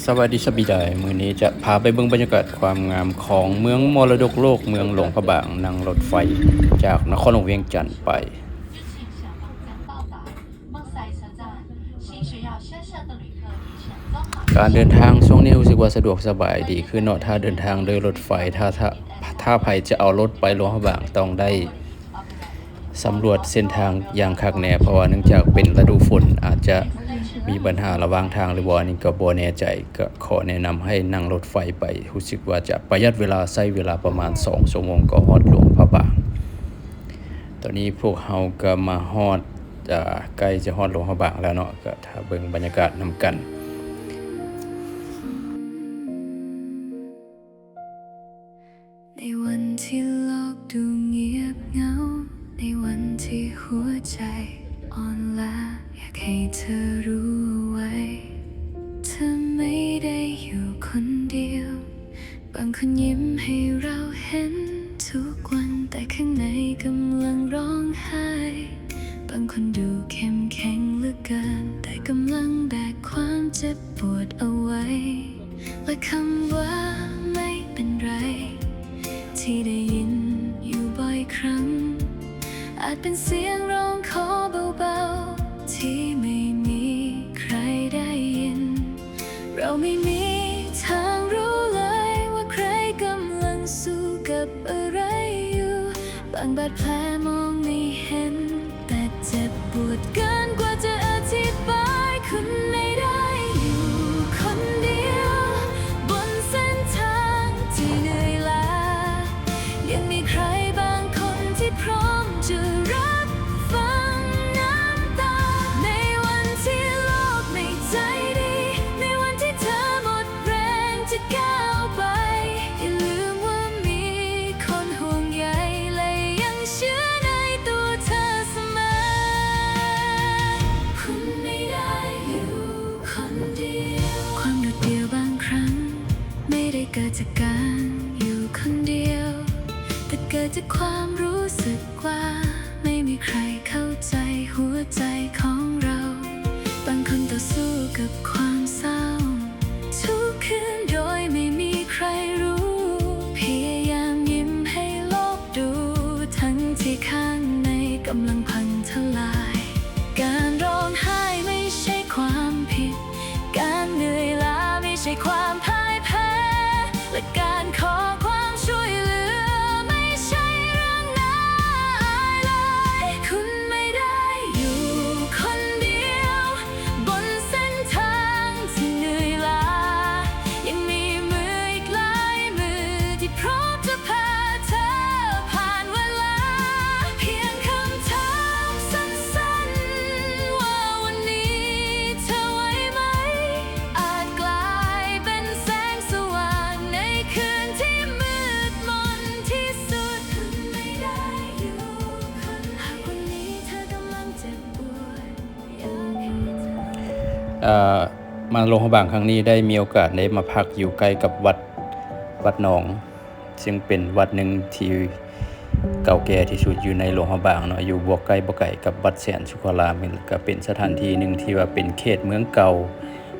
ສະບາຍດີ ສະບາຍດີ ມື້ນີ້ຈະພາໄປເບິ່ງບັນຍາກາດຄວາມງາມຂອງເມືອງມໍລະດົກໂລກ ເມືອງຫຼວງພະບາງ ນັ່ງລົດໄຟຈາກນະຄອນຫຼວງວຽງຈັນໄປ. ການເດີນທາງຊ່ວງນີ້ຮູ້ສຶກວ່າສະດວກສະບາຍດີຂຶ້ນເນາະ ຖ້າເດີນທາງໂດຍລົດໄຟ ຖ້າ ຖ້າ ຖ້າໃຜຈະເອົາລົດໄປຫຼວງພະບາງ ຕ້ອງໄດ້ ສຳຫຼວດເສັ້ນທາງຢ່າງຄັກແນ່ ເພາະວ່າເນື່ອງຈາກເປັນລະດູຝົນ ອາດຈະມີບັນຫາລະຫວ່າງທາງຫຼືບໍ່ ອັນນີ້ກໍບໍ່ແນ່ໃຈ. ກໍຂໍແນະນຳໃຫ້ນັ່ງລົດໄຟໄປ ຮູ້ສຶກວ່າຈະປະຢັດເວລາ ໃຊ້ເວລາປະມານສອງຊົ່ວໂມງກໍຮອດຫຼວງພະບາງ. ຕອນນີ້ພວກເຮົາກໍມາຮອດ ອາ ໃກ້ຈະຮອດຫຼວງພະບາງແລ້ວເນາະ ກໍຖ້າເບິ່ງບັນຍາກາດນຳກັນ. ໃນວັນທີ່ໂລກດູງຽບເຫງົາ ໃນວັນທີ່ຫົວໃຈອ່ອນລາ ຢາກໃຫ້ເທີຮູ້ໄວ້ ເທີໄມ່ໄດ້ຢູ່ຄົນດຽວ. ບາງຄົນຍິ້ມໃຫ້ເຮົາເຫັນທຸກວັນ ແຕ່ຂ້າງໃນກຳລັງຮ້ອງໄຫ້. ບາງຄົນດູເຂັ້ມແຂງເຫຼືອເກີນ ແຕ່ກຳລັງແບກຄວາມເຈັບປວດເອົາໄວ້. ແລະຄຳວ່າໄມ່ເປັນໄຣ ທີ່ໄດ້ຍິນຢູ່ບ່ອຍຄັ້ງ ອາດເປັນສຽງຮ້ອງຂໍເບົາໆ ທີ່ໄມ່ມີໃຄໄດ້ຍິນ. ເຮົາໄມ່ມີທາງຮູ້ເລີຍວ່າໃຄກຳລັງສູ້ກັບອະໄລຢູ່. ບາງບາດແຜມອງໄມ່ເຫັນ ແຕ່ເຈັບປວດເກີນກວ່າຈະອະທິບາຍ. ຄຸນໄມ່ໄດ້ຢູ່ຄົນດຽວ ບົນເສັ້ນທາງທີ່ເໜື່ອຍລ້າ ຍັງມີໃຄບາງຄົນທີ່ພ້ອມຈະຮັບຟັງນ້ຳຕາ. ໃນວັນທີ່ໂລກໄມ່ໃຈດີ ໃນວັນທີ່ເທີໝົດແຮງຈະກ້າວໄປ ຢ່າລືມວ່າມີຄົນຫ່ວງໃຍ ແລະຍັງເຊື່ອໃນຕົວເທີສະເໝີ. ຄຸນໄມ່ໄດ້ຢູ່ຄົນດຽວ ຄວາມໂດດດ່ຽວບາງຄັ້ງ ໄມ່ໄດ້ເກີດຈາກການຢູ່ຄົນດຽວ ແຕ່ເກີດຈາກຄວາມຮູ້ສຶກວ່າ ໄມ່ມີໃຄເຂົ້າໃຈຫົວໃຈຂອງເຮົາ. ບາງຄົນຕໍ່ສູ້ກັບຄວາມເສົ້າທຸກຄືນໂດຍໄມ່ມີໃຄຮູ້ ພະຍາຍາມຍິ້ມໃຫ້ໂລກດູ ທັງທີ່ຂ້າງໃນກຳລັງພັງທະລາຍ. ການຮ້ອງໄຫ້ໄມ່ໃຊ່ຄວາມຜິດ ການເໜື່ອຍລ້າໄມ່ໃຊ່ຄວາມພ່າຍແພ້ ແລະການຂໍຄວາມຊ່ວຍເຫຼືອໄມ່ໃຊ່ເລື່ອງໜ້າອາຍເລີຍ. ຄຸນໄມ່ໄດ້ຢູ່ຄົນດຽວ ບົນເສັ້ນທາງທີ່ເໜື່ອຍລ້າ ຍັງມີມືອີກຫຼາຍມືທີ່ພ້ອມຈະພາເທີຜ່ານເວລາ. ພຽງຄຳຖາມສັ້ນໆ ວ່າວັນນີ້ເທີໄຫວໄໝ ອາດກາຍເປັນແສງສະຫວ່າງໃນຄືນທີ່ມືດມົນທີ່ສຸດ. ເອີ ມາຫຼວງພະບາງຄັ້ງນີ້ ໄດ້ມີໂອກາດໄດ້ມາພັກຢູ່ໃກ້ກັບວັດ ວັດໜອງ ຊຶ່ງເປັນວັດໜຶ່ງທີ່ເກົ່າແກ່ທີ່ສຸດຢູ່ໃນຫຼວງພະບາງເນາະ ຢູ່ບໍ່ໃກ້ບໍ່ໄກກັບວັດແສນສຸຂາລາມ ແລະກະເປັນສະຖານທີ່ໜຶ່ງທີ່ວ່າເປັນເຂດເມືອງເກົ່າ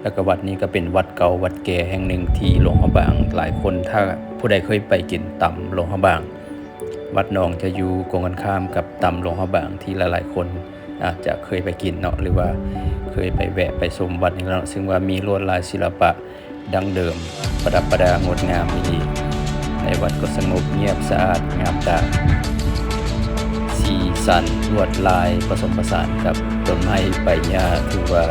ແລະກະວັດນີ້ກະເປັນວັດເກົ່າວັດແກ່ແຫ່ງໜຶ່ງທີ່ຫຼວງພະບາງ. ຫຼາຍຄົນ ຖ້າຜູ້ໃດເຄີຍໄປກິນຕຳຫຼວງພະບາງ ວັດໜອງຈະຢູ່ກົງກັນຂ້າມກັບຕຳຫຼວງພະບາງ ທີ່ຫຼາຍໆຄົນອາດຈະເຄີຍໄປກິນເນາະ ຫຼືວ່າເຄີຍໄປແວະໄປຊົມວັດນີ້ແລ້ວເນາະ ຊຶ່ງວ່າມີລວດລາຍສິລະປະ ດັ້ງເດີມ ປະດັບປະດາງົດງາມດີ. ໃນວັດກໍສະຫງົບງຽບສະອາດງາມຕາ ສີສັນລວດລາຍປະສົມປະສານກັບຕົ້ນໄມ້ໃບຫຍ້າ ຖືວ່າ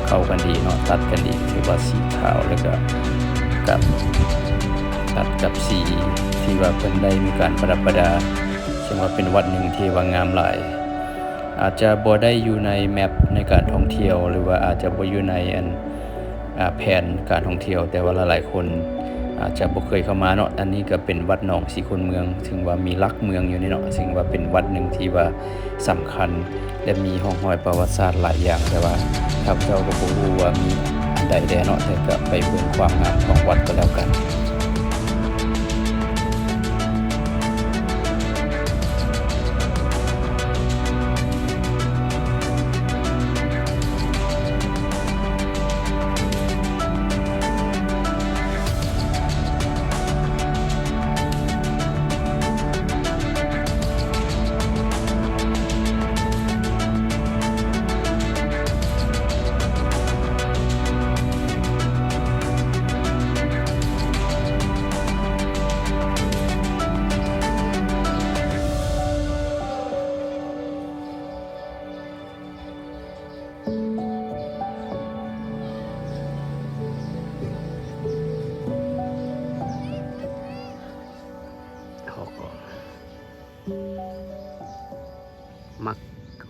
ເຂົ້າກັນດີເນາະ ຕັດກັນດີ ຖືວ່າສີຂາວ ແລ້ວກະກັບ ຕັດກັບສີທີ່ວ່າເພິ່ນໄດ້ມີການປະດັບປະດາ ເຊິ່ງວ່າເປັນວັດໜຶ່ງທີ່ວ່າງາມຫຼາຍ. ອາດຈະບໍ່ໄດ້ຢູ່ໃນແມັບໃນການທ່ອງທ່ຽວ ຫຼືວ່າອາດຈະບໍ່ຢູ່ໃນອັນ ອາ ແຜນການທ່ອງທ່ຽວ ແຕ່ວ່າຫຼາຍໆຄົນອາດຈະບໍ່ເຄີຍເຂົ້າມາເນາະ. ອັນນີ້ກໍເປັນວັດໜອງສີໂຄນເມືອງ ຊຶ່ງວ່າມີຫຼັກເມືອງຢູ່ນີ້ເນາະ ຊຶ່ງວ່າເປັນວັດໜຶ່ງທີ່ວ່າສຳຄັນ ແລະ ມີຮ່ອງຮອຍປະຫວັດສາດຫຼາຍຢ່າງ ແຕ່ວ່າຂ້າພະເຈົ້າກໍບໍ່ຮູ້ວ່າມີອັນໃດແດ່ເນາະ ແຕ່ກໍໄປເບິ່ງຄວາມງາມຂອງວັດກໍແລ້ວກັນ.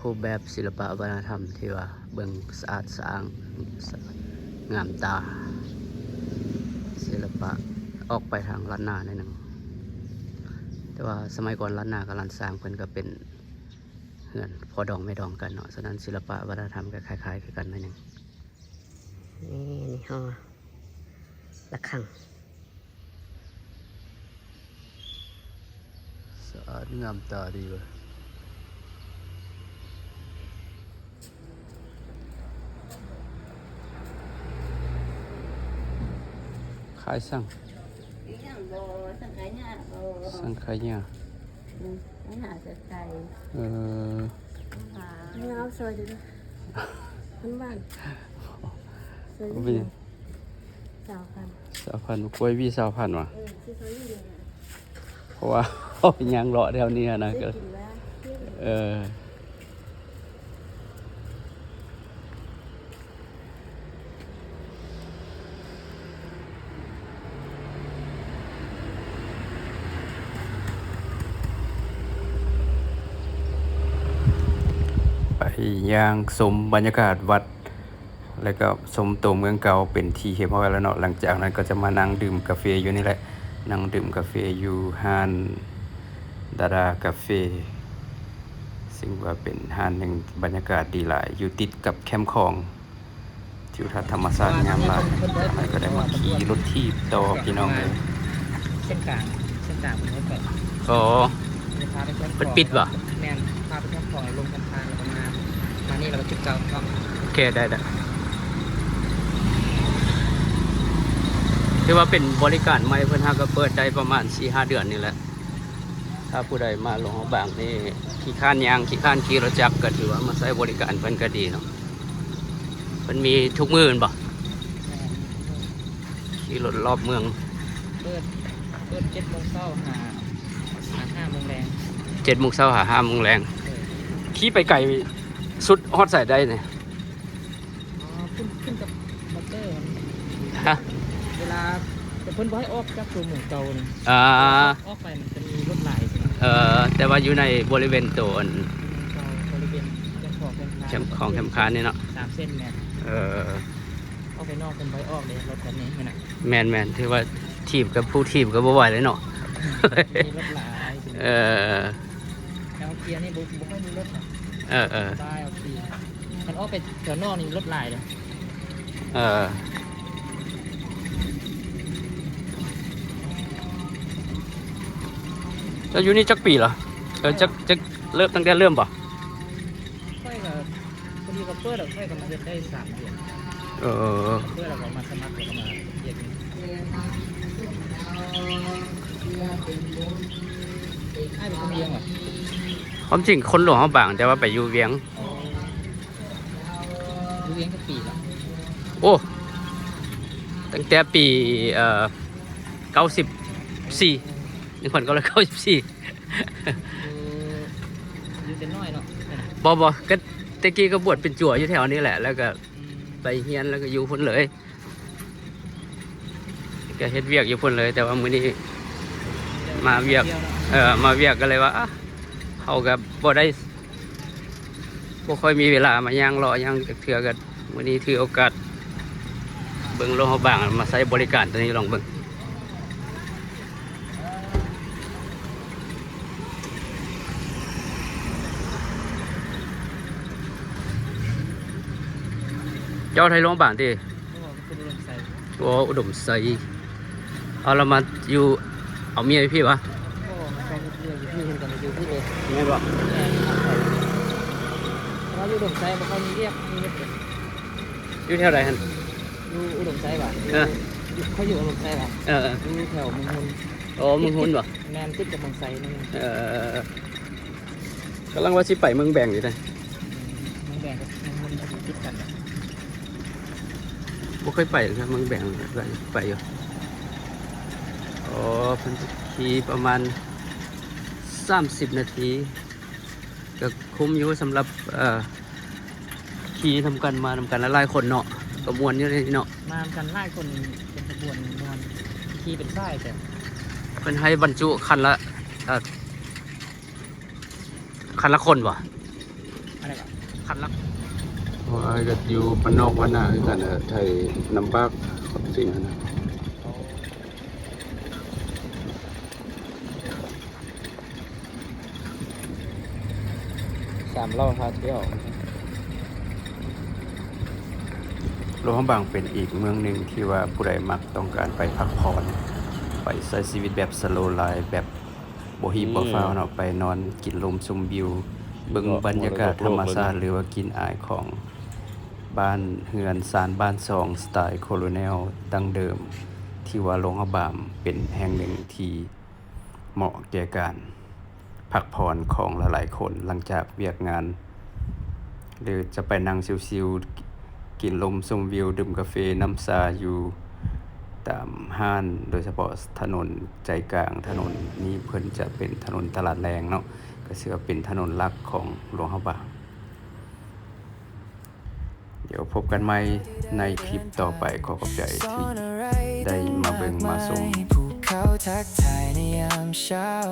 ຮູບແບບສິລະປະວັດທະນະທຳທີ່ວ່າເບິ່ງສະອາດສະອ້າງ ສະ ງາມຕາ ສິລະປະອອກໄປທາງລ້ານນາໜ້ອຍໜຶ່ງ ແຕ່ວ່າສະໄໝກ່ອນລ້ານນາກັບລ້ານຊ້າງເພິ່ນກໍເປັນເຮືອນພໍ່ດອງແມ່ດອງກັນເນາະ ສະນັ້ນສິລະປະວັດທະນະທຳກໍຄ້າຍໆຄືກັນໜ້ອຍໜຶ່ງ. ນີ້ ນີ້ເຮົາ ລະຄັງ ສະອາດງາມຕາດີເວີຍ. ຂາຍສັງ? ອີຫຍັງບໍ່? ສັງຂະຫຍາບໍ່? ສັງຂະຫຍາ. ອືມ ມັນຫາໃສ່ໄກ່. ເອີ ເອົາຊ່ອຍເດີ ມັນຫວານ ຊ່ອຍເດີ. ຊາວພັນ ຊາວພັນ ກ້ວຍຫວີຊາວພັນຫວາ? ເອີ ຊິເອົາຢູ່ນີ້ແຫຼະ ເພາະວ່າເຮົາຍ່າງເລາະແຖວນີ້ນະ ກໍ ເອີ. ໄປຍ່າງຊົມບັນຍາກາດວັດ ແລ້ວກໍຊົມຕົວເມືອງເກົ່າເປັນທີ່ຮຽບຮ້ອຍແລ້ວເນາະ. ຫຼັງຈາກນັ້ນກໍຈະມານັ່ງດື່ມກາເຟຢູ່ນີ້ແຫຼະ ນັ່ງດື່ມກາເຟຢູ່ຮ້ານດາດາກາເຟ ຊຶ່ງວ່າເປັນຮ້ານໜຶ່ງບັນຍາກາດດີຫຼາຍ ຢູ່ຕິດກັບແຄມຂອງ ທິວທັດທຳມະຊາດງາມຫຼາຍ. ຈາກນັ້ນກໍໄດ້ມາຂີ່ລົດຖີບຕໍ່ພີ່ນ້ອງເອີຍ. ເສັ້ນກາງ ເສັ້ນກາງເພິ່ນໃຫ້ໄປ. ອໍ ເພິ່ນປິດບໍ່? ແມ່ນ ພາໄປແຄມຂອງ ລົງແຄມຂອງ ແລ້ວກໍມາ ມານີ້ ແລ້ວກໍຈຸດເກົ່າເນາະ. ໂອເຄ ໄດ້ໆ. ຖືວ່າເປັນບໍລິການໃໝ່ ເພິ່ນຫາກໍເປີດໄດ້ປະມານສີ່ຫ້າເດືອນນີ້ແຫຼະ. ຖ້າຜູ້ໃດມາຫຼວງພະບາງນີ້ ຂີ້ຄ້ານຍ່າງ ຂີ້ຄ້ານຂີ່ລົດຈັກ ກໍຖືວ່າມາໃຊ້ບໍລິການເພິ່ນກໍດີເນາະ. ເພິ່ນມີທຸກມື້ແມ່ນບໍ່? ແມ່ນ ຂີ່ລົດລອບເມືອງ. ເປີດ ເປີດເຈັດໂມງເຊົ້າຫາ ຫາຫ້າໂມງແລງ. ເຈັດໂມງເຊົ້າຫາຫ້າໂມງແລງ. ເອີ ຂີ່ໄປໄກສຸດຮອດໃສໄດ້ນີ້? ອໍ ຂຶ້ນ ຂຶ້ນກັບມໍເຕີ ຮະ? ເວລາ ແຕ່ເພິ່ນບໍ່ໃຫ້ອອກຈາກຕົວເມືອງເກົ່ານີ້. ອ່າ ອອກໄປມັນຈະມີລົດຫຼາຍ. ເອີ ແຕ່ວ່າຢູ່ໃນບໍລິເວນໂຕອັນ ເມືອງເກົ່າ ບໍລິເວນແຄມຂອງແຄມຂານ ແຄມຂອງແຄມຂານນີ້ເນາະ. ສາມເສັ້ນແມ່ນ. ເອີ ອອກໄປນອກເພິ່ນບໍ່ໃຫ້ອອກເດ້ ລົດແບບນີ້ນະ. ແມ່ນໆ ຖືວ່າຖີບກັບຜູ້ຖີບກໍບໍ່ໄຫວເລີຍເນາະ. ມີລົດຫຼາຍ. ເອີ ແຖວເກຍນີ້ບໍ່ ບໍ່ຄ່ອຍມີລົດນະ. ເອີໆ ສະບາຍ ເອົາຂີ່. ຄັນອອກໄປແຖວນອກນີ້ລົດຫຼາຍເດ້. ເອີ ເຈົ້າຢູ່ນີ້ຈັກປີລະ? ເອີ ຈັກ ຈັກ ເລີ່ມ ຕັ້ງແຕ່ເລີ່ມບໍ່? ຂ້ອຍກໍ ພໍດີເຂົາເປີດ ແລ້ວຂ້ອຍກໍມາເຮັດໄດ້ສາມເດືອນ. ເອີ ເປີດແລ້ວກໍມາສະໝັກ ແລ້ວກໍມາເຮັດ. ອ້າຍເປັນຄົນວຽງຫວາ? ຄວາມຈິງຄົນຫຼວງພະບາງ ແຕ່ວ່າໄປຢູ່ວຽງ. ອໍ ຢູ່ວຽງຈັກປີລະ? ໂອ້ ຕັ້ງແຕ່ປີ ເອີ ເກົ້າສິບສີ່ ໜຶ່ງພັນເກົ້າຮ້ອຍເກົ້າສິບສີ່. ຢູ່ ຢູ່ແຕ່ນ້ອຍເນາະ? ບໍ່ ບໍ່ ກໍແຕ່ກີ້ກໍບວດເປັນຈົວຢູ່ແຖວນີ້ແຫຼະ ແລ້ວກໍ ອືມ ໄປຮຽນ ແລ້ວກໍຢູ່ພຸ້ນເລີຍ ກໍເຮັດວຽກຢູ່ພຸ້ນເລີຍ. ແຕ່ວ່າມື້ນີ້ມາວຽກ ເອີ ມາວຽກກໍເລີຍວ່າ ອາ ເຮົາກໍບໍ່ໄດ້ ບໍ່ຄ່ອຍມີເວລາມາຍ່າງເລາະຫຍັງຈັກເທື່ອ ກໍມື້ນີ້ຖືໂອກາດເບິ່ງຫຼວງພະບາງ ມາໃຊ້ບໍລິການຕົວນີ້ລອງເບິ່ງ. ເຈົ້າໄທຫຼວງພະບາງຕິ? ບໍ່ ເປັນອຸດົມໄຊ. ໂອ້ ອຸດົມໄຊ. ເອົາ ລະມາຢູ່ ເອົາເມຍຢູ່ພີ້ຫວາ? ບໍ່ ມາເຮັດວຽກຢູ່ພີ້ ເພິ່ນກໍມາຢູ່ພີ້ເລີຍ. ແມ່ນບໍ່? ແມ່ນ. ເຮົາຢູ່ອຸດົມໄຊ ບໍ່ຄ່ອຍມີວຽກ ມີເຮັດ. ຢູ່ແຖວໃດຫັ້ນ? ຢູ່ອຸດົມໄຊຫວາ? ເອີ ຢູ່ ເຂົາຢູ່ອຸດົມໄຊຫວາ? ເອີໆ ຢູ່ແຖວເມືອງຮຸນ. ອໍ ເມືອງຮຸນບໍ່? ແມ່ນ ຕິດກັບເມືອງໄຊນັ້ນ. ເອີ ກຳລັງວ່າຊິໄປເມືອງແບງຢູ່ເດ້. ເມືອງແບງກັບເມືອງຮຸນກໍຕິດກັນ. ບໍ່ເຄີຍໄປເທື່ອເມືອງແບງ ໄປ ໄປຢູ່. ອໍ ເພິ່ນຂີ່ປະມານສາມສິບນາທີ ກໍຄຸ້ມຢູ່ສຳລັບ ເອີ ຂີ່ນຳກັນ ມານຳກັນຫຼາຍໆຄົນເນາະ ກໍມ່ວນຢູ່ເດເນາະ. ມານຳກັນຫຼາຍຄົນເປັນຂະບວນມ່ວນ ຂີ່ເປັນສາຍ. ແຕ່ເພິ່ນໃຫ້ບັນຈຸຄັນລະ ເອີ ຄັນລະຄົນບໍ່? ອັນໃດກໍ ຄັນລະ ໂອ້ ອ້າຍກໍຢູ່ບ້ານນອກບ້ານນາຄືກັນ ໄທນຳບາກຄຳສິງຫັ້ນນະ. ສາມເຫຼົ່າພາທ່ຽວ. ຫຼວງພະບາງເປັນອີກເມືອງໜຶ່ງທີ່ວ່າຜູ້ໃດມັກຕ້ອງການໄປພັກຜ່ອນ, ໄປໃຊ້ຊີວິດແບບ slow life ແບບບໍ່ຮີບບໍ່ຟ້າວເນາະ, ໄປນອນກິນລົມຊົມວິວ, ເບິ່ງບັນຍາກາດທຳມະຊາດ ຫຼືວ່າກິ່ນອາຍຂອງ ບ້ານເຮືອນຊານບ້ານຊ່ອງສະໄຕໂຄໂລແນວດັ້ງເດີມ ທີ່ວ່າຫຼວງພະບາງເປັນແຫ່ງໜຶ່ງທີ່ເໝາະແກ່ການພັກຜ່ອນຂອງຫຼາຍໆຄົນຫຼັງຈາກວຽກງານ ຫຼືຈະໄປນັ່ງຊິວໆ ກິນລົມຊົມວິວ ດື່ມກາເຟນ້ຳຊາຢູ່ຕາມຮ້ານ ໂດຍສະເພາະຖະໜົນໃຈກາງ. ຖະໜົນນີ້ເພິ່ນຈະເປັນຖະໜົນຕະຫຼາດແລງເນາະ, ກໍຖືວ່າເປັນຖະໜົນຫຼັກຂອງຫຼວງພະບາງ. ດຽວພົບກັນໃໝ່ໃນຄລິບຕໍ່ໄປ. ຂໍຂອບໃຈທີ່ໄດ້ມາເບິ່ງມາຊົມ. ພວກເຂົາທັກທາຍໃນຍາມເຊົ້າ,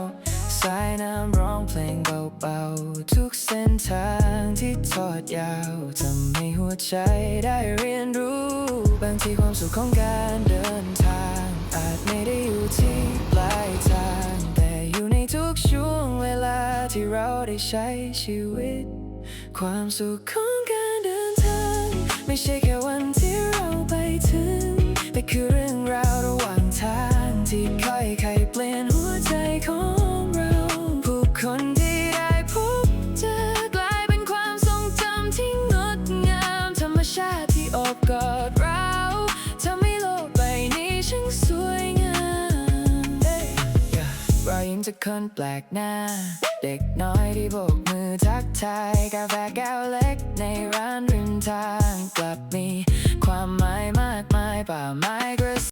ສາຍນ້ຳຮ້ອງເພງເບົາໆ ທຸກເສັ້ນທາງທີ່ທອດຍາວ ທຳໃຫ້ຫົວໃຈໄດ້ຮຽນຮູ້. ບາງທີຄວາມສຸກຂອງການເດີນທາງ ອາດໄມ່ໄດ້ຢູ່ທີ່ປາຍທາງ, ແຕ່ຢູ່ໃນທຸກຊ່ວງເວລາທີ່ເຮົາໄດ້ໃຊ້ຊີວິດ. ຄວາມສຸກຂອງການເດີນທາງ ໄມ່ໃຊ່ແຄ່ວັນທີ່ເຮົາໄປເຖິງ, ແຕ່ຄືເລື່ອງລາວລະຫວ່າງທາງ ທີ່ຄ່ອຍໄຂປ່ຽນຫົວໃຈຂອງເຮົາ. ຜູ້ຄົນທີ່ໄດ້ພົບເຈີ ກາຍເປັນຄວາມຊົງຈຳທີ່ງົດງາມ, ທຳມະຊາດທີ່ໂອບກອດເຮົາ ທຳໃຫ້ໂລກໃບນີ້ຊ່າງສວຍງາມ. ເອີ ລອຍຍິ້ມຈາກຄົນແປກໜ້າ, ເດັກນ້ອຍທີ່ໂບກມືທັກທາຍ, ກາແຟແກ້ວເລັກໃນຮ້ານລິມທາງ ກັບມີຄວາມໝາຍມາກມາຍ, ປ່າໄມ້ກະ